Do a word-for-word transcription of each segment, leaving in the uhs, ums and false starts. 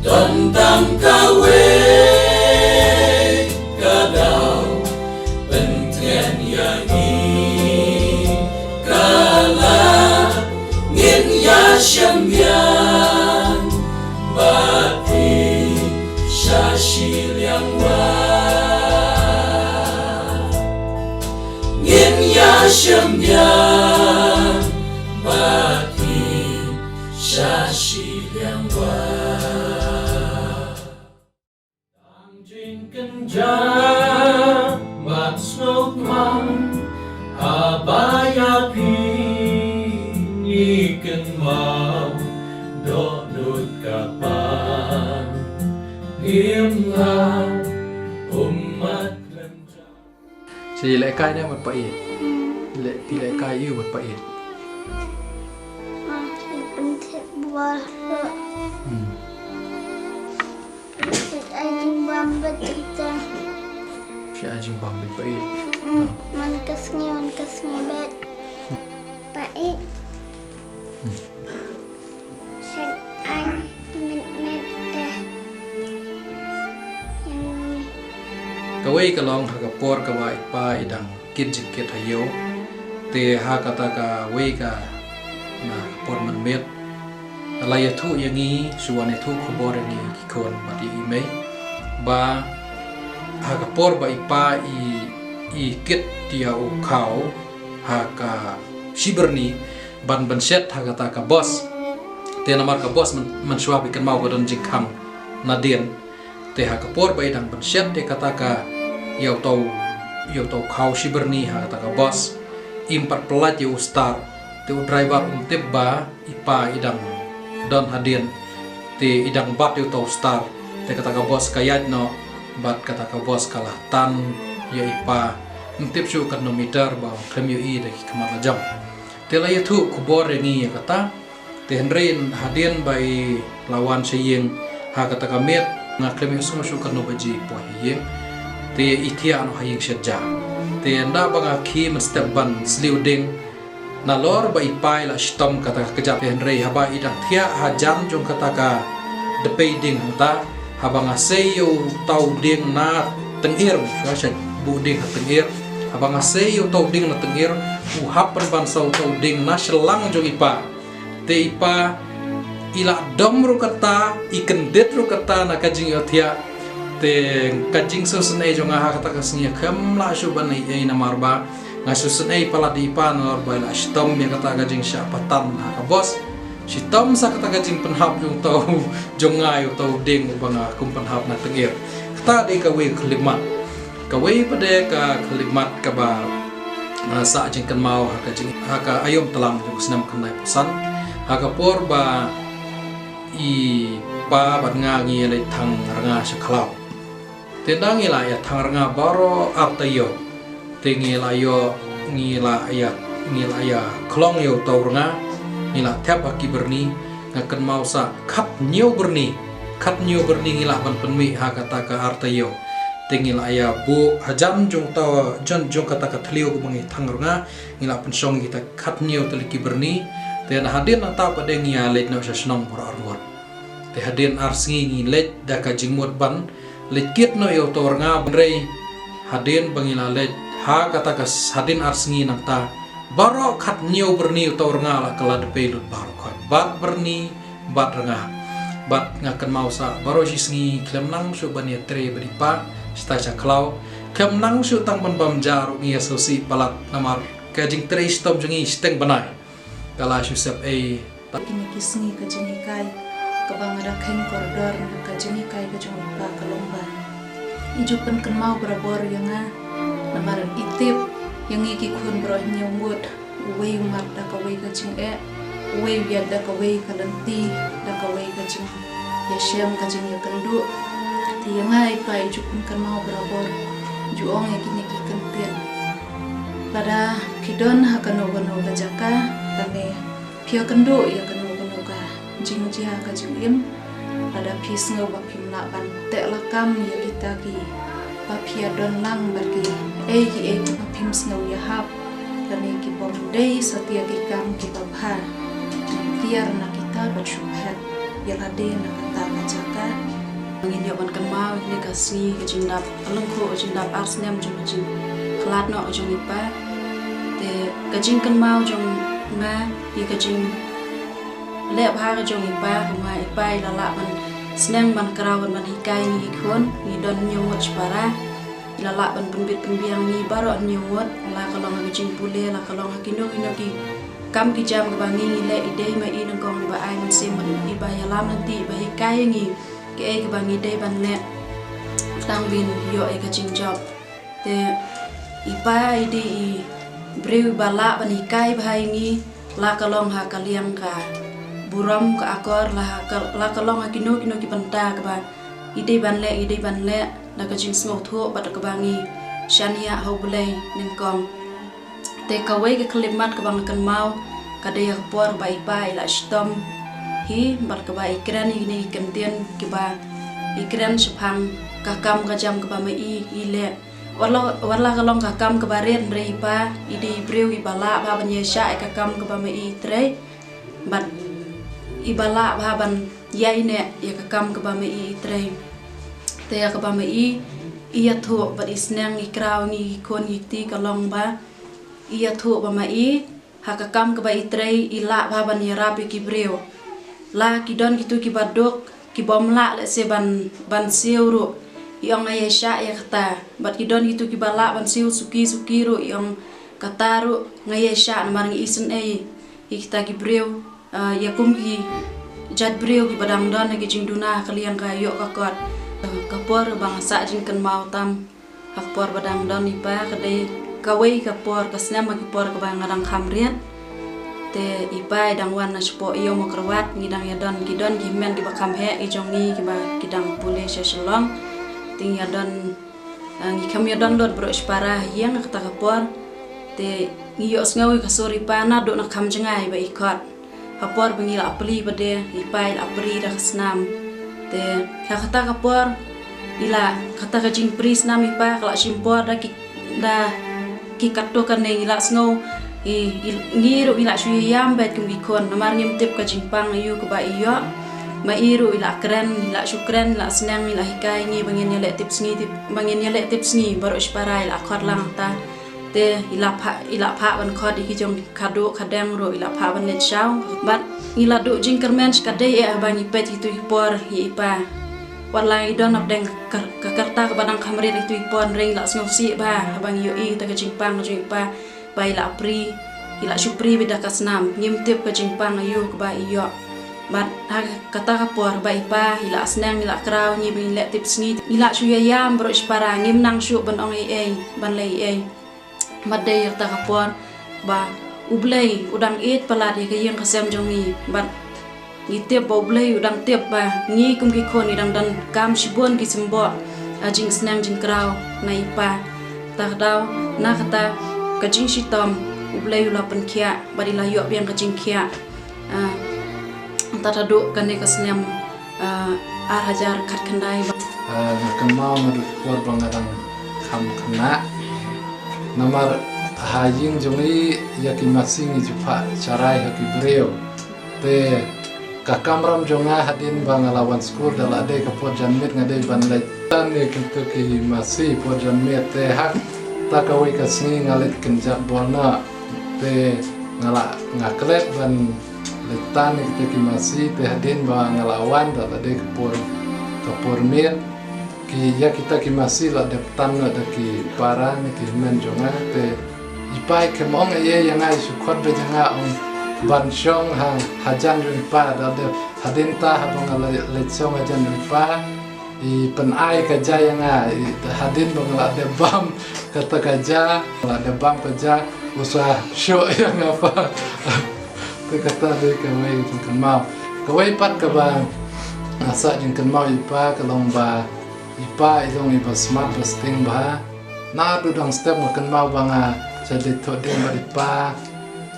Don tang kawei ka daw pyntngen ïa ngi, ka la ngin ïa shim biang bad phi sha shiliang wah. Ngin ïa shim biang bad phi sha shiliang wah. Tang jingkynjah bad sngewthuh haba ïa phi ngi kynmaw dohnud ka pan. Ngim lah ummat khlem jam. Shi lehkai ne mat pait. Leh ti lehkai ïu mat pait. Pynthep bor. Hmm. Ai jingbam bet kita. Shi ai jingbam bet pait. Man ka sngi, man ka sngi bet. Pait. Hmm. Shi ai met met deh. Kawei ka long ha ka por kaba i pa i dang kit jingkit ha ïew. Te ha kata kawei ka na ka por mynmiet la ïathuh ïa ngi, shu wan ïathuh khubor ïa ngi ki khun bad ïa i mei ba ha ka por ba i pa i, i kit ïa u khaw ha ka shi byrni ban pynshet ha kata ka bos. Te namar ka bos man, man shuwa phi kynmaw ka don jingkhang nadien. Te ha ka por ba i dang pynshet ïa kata ka ïa uto u, ïa uto u khaw shi byrni ha kata ka bos, im pat pyllait ïa u star. Te u driver um tip ba i pa i dang don hadien. Te i dang bat ïa uto u star. Te kata ka bos ka ïaid noh bad kata ka bos ka la tan ïa i pa. Ym tip shuh katno meter ba khlem ïohi da ki khmat la jong. Te la ïathuh khubor ïa ngi ïa kata. Te hynrei hadien ba i la wan sha ïing ha kata ka miet nga khlem ïohsngew shuh katno baje i poi ha ïing. Te i thiah noh ha ïing shet ja. Te ynda ba nga khie mynstep ban sliew dieng nalor ba i pa i la shitom kata ka kjat. Te hynrei haba i dang thiah hajan jong kata ka dpei dieng hangta, haba nga sei ïa uto u dieng na tyngir, ka sha buh dieng ha tyngir. Haba nga sei ïa uto u dieng na tyngir, u hap pynban sa uto u dieng na shylang jong i pa. Te i pa i la dom ruh kata, i kyndit ruh kata na ka jingïathiah. Te ka jingsngewsynei jong nga ha kata ka sngi khlem lah shuh ban ei ei namar ba nga sngewsynei palat ïa i pa nalor ba i la shitom ïa kata ka jingshah patan ha ka bos. Shitom sa kata ka jingpynhap jong uto, jong nga ïa uto u dieng uba nga kum pynhap na tyngir. Kata dei kawei ka khyllipmat. Kawei pat de ka khyllipmat kaba, ah, sah jingkynmaw ha ka jing, ha ka aïom tlang jong u snem khyndaiphew san. Ha ka por ba i pa bad nga ngi ïa leit thang rnga sha khlaw. Te ynda ngi la ïa thang rnga baroh ar taïew. Te ngi la ïoh, ngi la ïa, ngi la ïa khlong ïa uto u rnga, ngi la thep ha ki byrni, nga kynmaw sa khathynñiew byrni, khathynñiew byrni ngi lah ban pynmih ha kata ka ar taïew. Te ngi la ïa buh hajan jong uto, jan jong kata ka thliew kaba ngi thang rnga, ngi la pynshong kita khathynñiew tylli ki byrni. Te na hadien nangta pat de ngi ïa leit noh sha shnong baroh arngut. Te hadien ar sngi ngi leit da ka jingmut ban leit kit noh ïa uto u rnga, hynrei hadien ba ngi la leit ha kata ka s-, hadien ar sngi nangta baroh khathynñiew byrni uto u rnga la ka la dpei lut baroh khoit, bad byrni bad rnga. Bad nga kynmaw sa baroh shi sngi khlem nang shuh ban ïatrei bad i pa shatai sha khlaw, khlem nang shuh tang ban bam ja ruh ngi ïa sngewsih palat namar ka jingtrei shitom jong ngi shiteng bnai ka la shu sep ei. Kine ki sngi ka jinghikai kaba nga da kheiñ kordor na ka jinghikai ka jong i pa ka long ba i ju pynkynmaw barabor ïa nga. Namar i tip ïa ngi ki khun baroh hynñiew ngut, uwei u mad da kawei ka jingeh, uwei u ïaid da kawei ka lynti, da kawei ka jingïashem, ka jingïakynduh. Te ïa nga i pa i ju pynkynmaw barabor, ju ong ïa kine ki kyntien. Lada phi don ha kano kano ka jaka, lane phi ïakynduh ïa kano kano ka jingjia ka jingim, lada phi sngew ba phim lah ban teh lakam ïa kita kiba phi ïadon lang bad kiei kiei kiba phim sngew ïahap, lane ki bym dei satia ki kam kiba bha, kiar na kita bad shu phet ïa lade na kata ka jaka. Ban kynmaw ïa ka sngi ka jingdap, ka lyngkhuh ka jingdap ar snem jong ka jingkhlad noh jong i pa. Te ka jingkynmaw jong nga ïa ka jingleh bha ka jong i pa, kumba i pa i la lah ban sneng ban kraw ban, ban hikai ngi ki khun, ngi don hynñiew ngut shipara. I la lah ban pynbit pynbiang ngi baroh hynñiew ngut, la ka long ha ka jingpule, la ka long ha kino kino ki kam ki jam kaba ngi ngi leh, i dei ma i nyngkong iba ai mynsiem, iba ïalam lynti, iba hikai ngi kaei kaba ngi dei ban leh tang ban ïoh ïa ka jingjop. Te i pa i dei i briew ba lah ban hikai bha ïa ngi, la ka long ha ka liang ka burom ka akor, la ka, la ka long ha kino kino ki bynta kaba i dei ban leh, i dei ban leh da ka jingsngewthuh bad kaba ngi shaniah ha U Blei nyngkong. Te kawei ka khyllipmat kaba nga kynmaw ka dei ha ka por ba i pa i la shitom hi bad kaba i kren ïa kine ki kyntien kiba i kren shaphang ka kam ka jam kaba ma i i leh. Wat la, wat la ka long ka kam kaba rit, hynrei i pa i dei i briew iba lah bha ban ïaishah ïa ka kam kaba ma i i trei. Bad iba lah bha ban ïaineh ïa ka kam kaba ma i i trei. Te ïa kaba ma i i ïathuh bad i sneng i kraw ngi ki khun ki kti ka long ba i ïathuh ba ma i ha ka kam kaba i trei i lah bha ban ïarap ïa ki briew. La ki don kito kiba duk, kibym lah lehse ban, ban siew ruh, i ong nga ïaishah ïa kata. Bad ki don kito kiba lah ban siew suki suki ruh, i ong kata ruh nga ïaishah, namar ngi isynei ïa kita ki briew, ah, ïa kum ki jait briew kiba dang don ha ki jingduna ha ka liang ka ïoh ka kot. Ka por ba nga sah jingkynmaw tam ha ka por ba dang don i pa ka dei kawei ka por, ka snem ha ki por kaba nga dang kham rit. Te i pa i dang wan na shapoh ïew Mawkyrwat, ngi dang ïadon, ki don ki hynmen kiba kham heh ki jong ngi kiba ki dang pule sha Shillong. Te ngi ïadon, ah, ngi kham ïadon lut baroh shipara ha ïing ha kata ka por. Te ngi ïohsngew ïa ka sur i pa naduh na kham jngai ba i khot. Ha por ba ngi la plie pat de, i pa i la prie da ka snam. Te ha kata ka por i la, kata ka jingprie snam i pa ka la shim por da ki, da ki katto katne, ngi la sngew i, i, ngi ruh ngi la shu ïam beit kum ki khun, namar ngim tip ka jingpang aïu kaba i ïoh. Ma i ruh i la kren, i la shu kren, i la sneng, i la hikai ngi ba ngin ïaleh tipsngi, tip, ba ngin ïaleh tipsngi baroh shipara, i la khot lang ta. Te i la phah, i la phah ban khot ïa ki jong khadduh khadeng ruh i la phah ban leit shaw. Bad ngi la duh jingkyrmen shikatdei eh haba ngi peit ïa itu i por ïa i pa. Wat la i don hapdeng ka, ka rta kaba dang kham rit ïa itu i por, hynrei ngi la sngewsih bha haba ngi ïohi ïa ka jingpang jong i pa ba i la prie, i la shu prie beit da ka snam, ngim tip ka jingpang aïu kaba i ïoh. Bad ha kata ka por ba i pa i la sneng, i la kraw ngi ba ngin leh tipsngi, i la shu ïa ïam baroh shipara, ngim nang shuh ban ong ei ei, ban leh ei ei. Bad dei ïa kata ka por ba U Blei u dang ïeit palat ïa ka ïing ka sem jong ngi. Bad ngi tip ba U Blei u dang tip ba ngi kum ki khun ngi dang donkam shibun ki symboh, ah, jingsneng jingkraw na i pa. Kata ka daw na kata ka jingshitom U Blei u la pynkhiah bad i la ïoh biang ka jingkhiah. Ah, kata haduh kane ka snem, ah, ar hajar khatkhyndai ba. Ah, nga kynmaw naduh por ba nga dang kham khynnah. Namar ha ïing jong ngi ïa ki masi ngi ju phah sharai ha ki briew. Te ka kamram jong nga hadien ba nga la wan skul da la dei ka por janmiet nga dei ban leit tan ïa kito ki masi por janmiet, te ha kata kawei ka sngi nga leit kynjat bor noh. Te nga la, nga klet ban leit tan ïa kita ki masi, te hadien ba nga la wan da la dei ka por, ka por miet, ki, ïa kita ki masi la dep tan noh da ki para ne ki hynmen jong nga. Te i pa i khlem ong ei ei ïa nga, i shu khot beit ïa nga, ong ban shong ha, hajan jong i pa. Da dep hadien ta haba nga la leit shong hajan jong i pa, i pynai ka ja ïa nga, i hadien ba nga la dep bam kata ka ja, la dep bam ka ja, u sa shoh ïa nga pa. Te kata dei kawei ka jingkynmaw. Kawei pat kaba nga sah jingkynmaw ïa i pa ka long ba i pa i long iba smat ba sting bha. Naduh dang step nga kynmaw ba nga sah dei thoh ding bad i pa.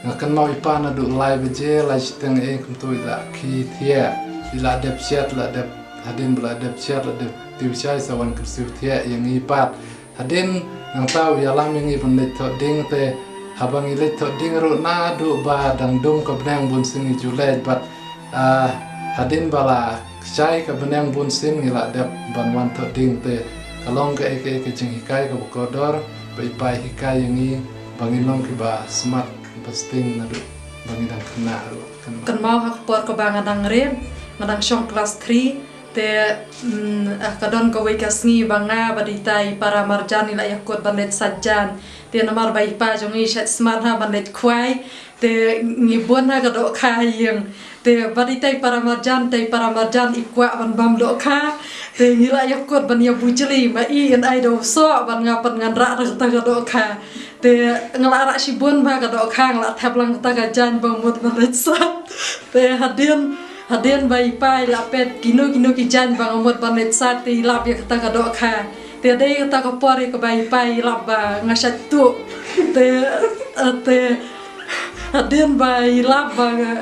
Nga kynmaw i pa naduh lai baje, lai shiteng eh kumto i la khie thiah. I la dep shet, la dep, hadien ba la dep shet, la dep tiew shai, sa wan kyrsiew thiah ïa ngi pat. Hadien nangta u ïalam ïa ngi ban leit thoh ding, te haba ngi leit thoh ding ruh naduh ba dang dum ka bneng bun sien ngi ju leit bad, ah, hadien ba la Shai ka bneng bun sien ngi la dep ban wan thoh ding te ka long kaei kaei ka jinghikai kaba kordor ba i Pa i hikai ïa ngi ba ngin long kiba smat ba sting naduh ba ngi dang khynnah ruh. Kynmaw ha ka por kaba nga dang rit, nga dang shong klas three, te, mm, ah, ka don kawei ka sngi ba nga bad ita i Paramarjan i la ïakut ban leit sait jan. Te namar ba i Pa jong ngi i shait smat ha ban leit khwai, te ngi bun ha ka dohkha ïing. Te bad ita i Paramarjan, ita i Paramarjan i kwah ban bam dohkha. Te ngi la ïakut ban ïa bujli, ma i in ai da u soh ban nga pat ngan rah da kata ka dohkha. Te nga la rah shibun bha ka dohkha, nga la thep lang kata ka jaiñ ba nga mut ban leit sait. Te hadien, hadien ba i Pa i la peit kino kino ki jaiñ ba nga mut ban leit sait, te i lap ïa kata ka dohkha. Te dei kata ka por ïa kaba i Pa i lap ba nga shait tuh. Te, te hadien ba i lap ba nga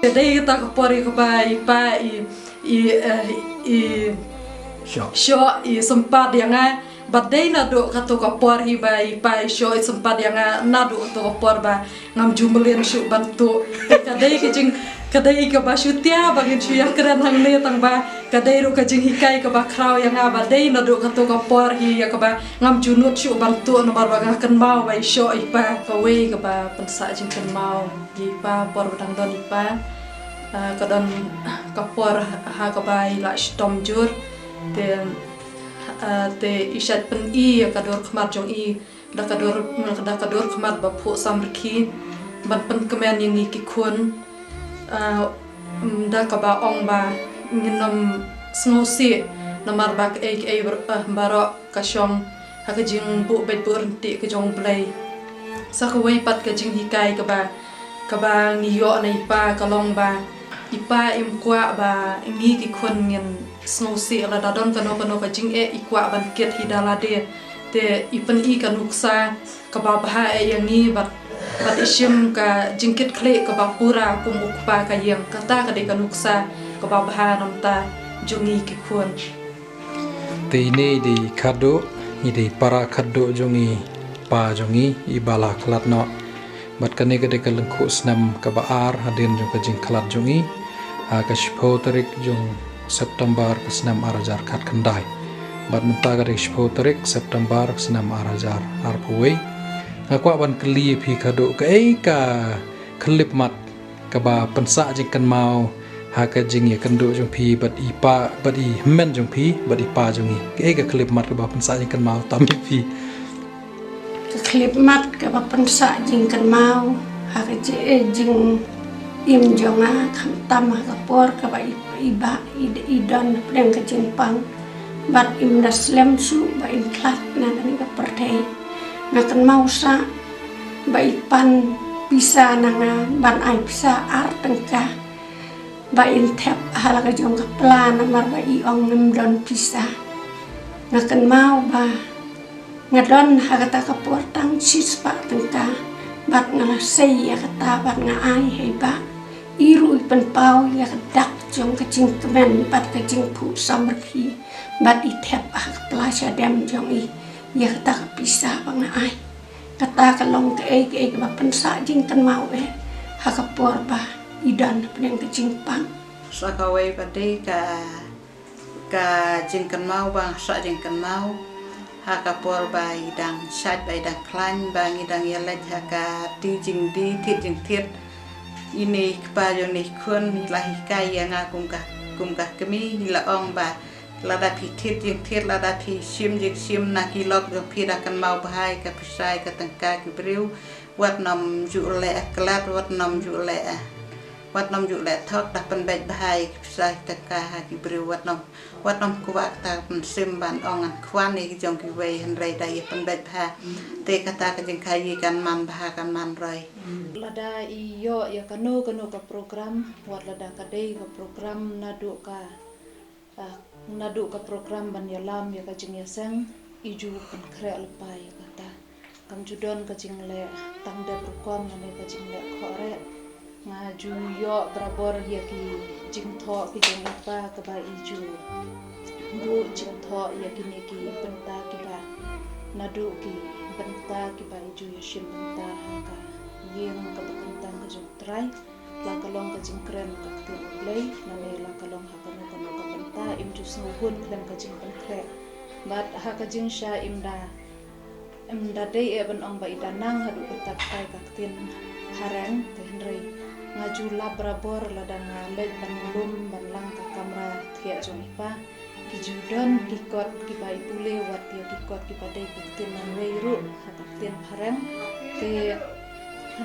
Te dei kata ka por ïa kaba i Pa i, i, eh, i shoh, shoh, i sympat ïa nga. Bad dei naduh kato ka por hi ba i Pa i shoh i sympat ïa nga, naduh kato ka por ba ngam ju mlien shuh ban tuh. Te ka dei ka jing, ka dei kaba shutia ba ngin shu ïakren hangne, tang ba ka dei ruh ka jinghikai kaba khraw ïa nga ba dei naduh kato ka por hi ïa kaba ngam ju nud shuh ban tuh namar ba nga kynmaw ba i shoh i Pa. Kawei kaba pynsah jingkynmaw ïa i Pa, por ba dang don i Pa, ah, ka don ka por ha kaba i la shitom jur. Te, ah, te i shait pyni ïa ka dur khmat jong i da ka dur, da ka dur khmat ba phuh samrkhie ban pynkmen ïa ngi ki khun. Ah, mm, da kaba ong ba ngin ym sngewsih namar ba kaei kaei bar-, ah, baroh ka shong ha ka jingbuh beit buh ryntih ka jong U Blei. Sa kawei pat ka jinghikai kaba, kaba ngi ïoh na i Pa ka long ba i Pa im kwah ba ngi ki khun ngin sngewsih. Lada don kano kano ka jingeh i kwah ban kit hi da lade. Te i pyni ka nuksa kaba bha eh ïa ngi bad, bad i shim ka jingkitkhlieh kaba pura kum u kpa ka ïing. Kata ka dei ka nuksa kaba bha na bynta jong ngi ki khun. Te ine i dei i khatduh, i dei i para khatduh jong i Pa jong i, i ba la khlad noh. Bad kane ka dei ka lyngkhuh snem kaba ar hadien jong ka jingkhlad jong i, ha ka shiphew tarik jong September ka snem ar hajar khatkhyndai. Bad mynta ka dei ka shiphew tarik September ka snem ar hajar arphew wei. Nga kwah ban kylli ïa phi khatduh, kaei ka khyllipmat kaba pynsah jingkynmaw ha ka jingïakynduh jong phi bad i Pa, bad i hynmen jong phi bad i Pa jong i? Kaei ka khyllipmat kaba pynsah jingkynmaw tam ïa phi? Ka khyllipmat kaba pynsah jingkynmaw ha ka ji-, eh, jingim jong nga, khamtam ha ka por kaba i, i Bah i, i don hapdeng ka jingpang bad im da slem shuh ba in khlad na kane ka pyrthei. Nga kynmaw sah ba i pan pisa na nga ban ai pisa ar tyngka ba in thep ha la ka jong ka pla namar ba i ong ngim don pisa. Nga kynmaw ba nga don ha kata ka por tang shispah tyngka bad nga la sei ïa kata bad nga ai ha i Bah. I ruh i pynpaw ïa ka dak jong ka jingkmen bad ka jingphuh samrkhie bad i thep ha ka pla shadem jong i ïa kata ka pisa ba nga ai. Kata ka long kaei kaei kaba pynsah jingkynmaw eh ha ka por ba i don hapdeng ka jingpang. Sa kawei pat dei ka, ka jingkynmaw ba nga sah jingkynmaw ha ka por ba i dang shait ba i dang khlaiñ ba ngi dang ïaleit ha ka die jingdie thied jingthied. Ine i kpa jong ine i khun i la hikai ïa nga kum ka, kum ka kmie, i la ong ba lada phi thied jingthied, lada phi shim jingshim na ki lok jong phi, da kynmaw bha ïa ka pisa ïa ka tyngka ki briew. Wat nym ju leh klet, wat nym ju leh, wat nym ju leh thok, da pynbeit bha ïa ki pisa ki tyngka ha ki briew. Wat nym, wat nym kwah kata ka mynsiem ban ong ngan khwan ïa ki jong kiwei, hynrei da ïa pynbeit bha. Te kata ka jingkhaïi kan man bha, kan man roi. Lada i ïoh ïa kano kano ka program, wat lada ka dei ka program naduh ka, ah, naduh ka program ban ïalam ïa ka jingïaseng, i ju pynkhreh lypa ïa kata. Kam ju don ka jingleh tang dep rukom lane ka jingleh khohreh. Nga ju ïoh barabor ïa ki jingthoh ki jong i Pa kaba i ju buh jingthoh ïa kine ki bynta kiba, naduh ki bynta kiba i ju ïashim bynta ha ka Ïing kaba kyntang ka jong U Trai, la ka long ka jingkren ka ktien U Blei, lane la ka long ha kano kano ka bynta, im ju sngewhun khlem ka jingpynkhreh. Bad ha ka jingshisha im da, im da dei eh ban ong ba i da nang haduh katta katta ka ktien phareng, te hynrei nga ju lap barabor lada nga leit ban lum ban lang ka kamra thiah jong i pa. Ki ju don ki kot kiba i pule wat ïa ki kot kiba dei ka ktien nongwei ruh ha ka ktien phareng. Te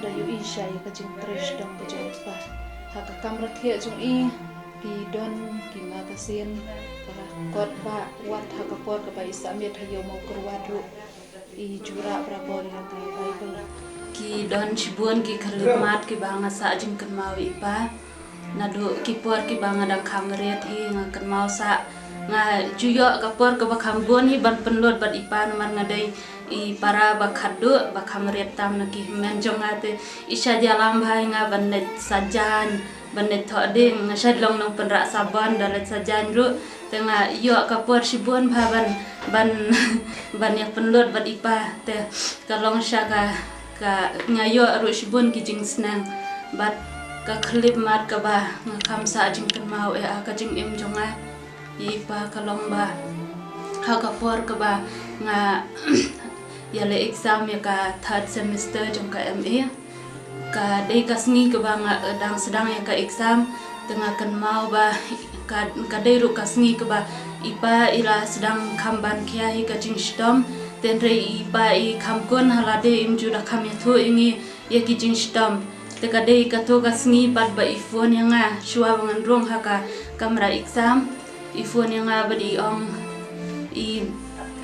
da ïohi shisha ïa ka jingtrei shitom ka jong i pa. Ha ka kamra thiah jong i ki don ki magazine, ka kot ba wat ha ka por kaba i submit ha ïa u mawkyrwat ruh i ju rah barabor ïa ka Bible. Ki don shibun ki khyllipmat kiba nga sah jingkynmaw ïa i pa. Naduh ki por kiba nga dang kham rit hi nga kynmaw sah, nga ju ïoh ka por kaba kham bun hi ban pynlut bad i pa namar nga dei i para ba khatduh ba kham rit tam na ki hynmen jong nga. Te i shah ïalam bha ïa nga ban leit sajan, ban leit thoh ding, nga shah long nongpynrah sabon da leit sajan ruh. Te nga ïoh ka por shibun bha ban, ban, ban ïa pynlut bad i pa. Te ka long shisha ka, ka, nga ïoh ruh shibun ki jingsneng. Bad ka khyllipmat kaba nga kham sah jingkynmaw eh ha ka jingim jong nga ïa i pa ka long ba ha ka por kaba nga ïa leh exam ïa ka third semester jong ka M A. Ka dei ka sngi kaba nga, eh, dang sdang ïa ka exam, te nga kynmaw ba ka, ka dei ruh ka sngi kaba i pa i la sdang kham ban khia hi ka jingshitom. Te hynrei i pa i kham kun ha lade, im ju da kham ïathuh ïa ngi ïa ki jingshitom. Te ka dei kato ka sngi pat ba i phone ïa nga shuwa ba ngan rung ha ka kamra exam. I phone ïa nga bad i ong, i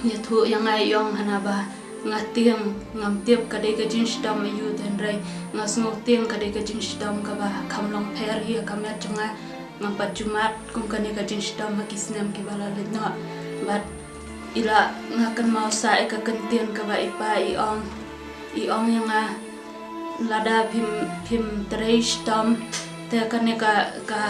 ïathuh ïa nga, i ong hana ba nga tieng, ngam tip ka dei ka jingshitom aïu, te hynrei nga sngew tieng ka dei ka jingshitom kaba kham long pher hi ha ka met jong nga. Ngam pat ju mad kum kane ka jingshitom ha ki snem kiba la leit noh. Bad i la, nga kynmaw sah ïa ka kyntien kaba i pa i ong, i ong ïa nga, lada phim, phim trei shitom, te kane ka, ka,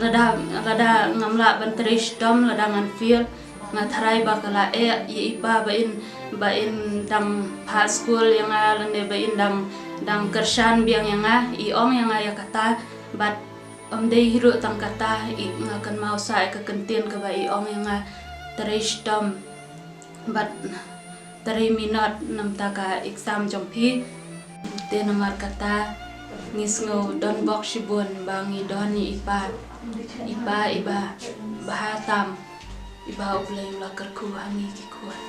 lada, lada ngam lah ban trei shitom, lada ngan fail, nga tharai ba ka la eh ïa i pa ba in, ba in dang phah skul ïa nga lane ba in dang, dang kyrshan biang ïa nga, i ong ïa nga ïa kata. Bad ym dei hi ruh tang kata, i, nga kynmaw sah ïa ka kyntien kaba i ong ïa nga, trei shitom bad trei minot namar ka exam jong phi. Te namar kata ngi sngew donbok shibun ba ngi don ïa i pa, i pa iba bha tam, iba U Blei u la kyrkhu ha ngi ki khun.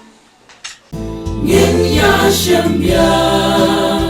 Ngin ïa shem biang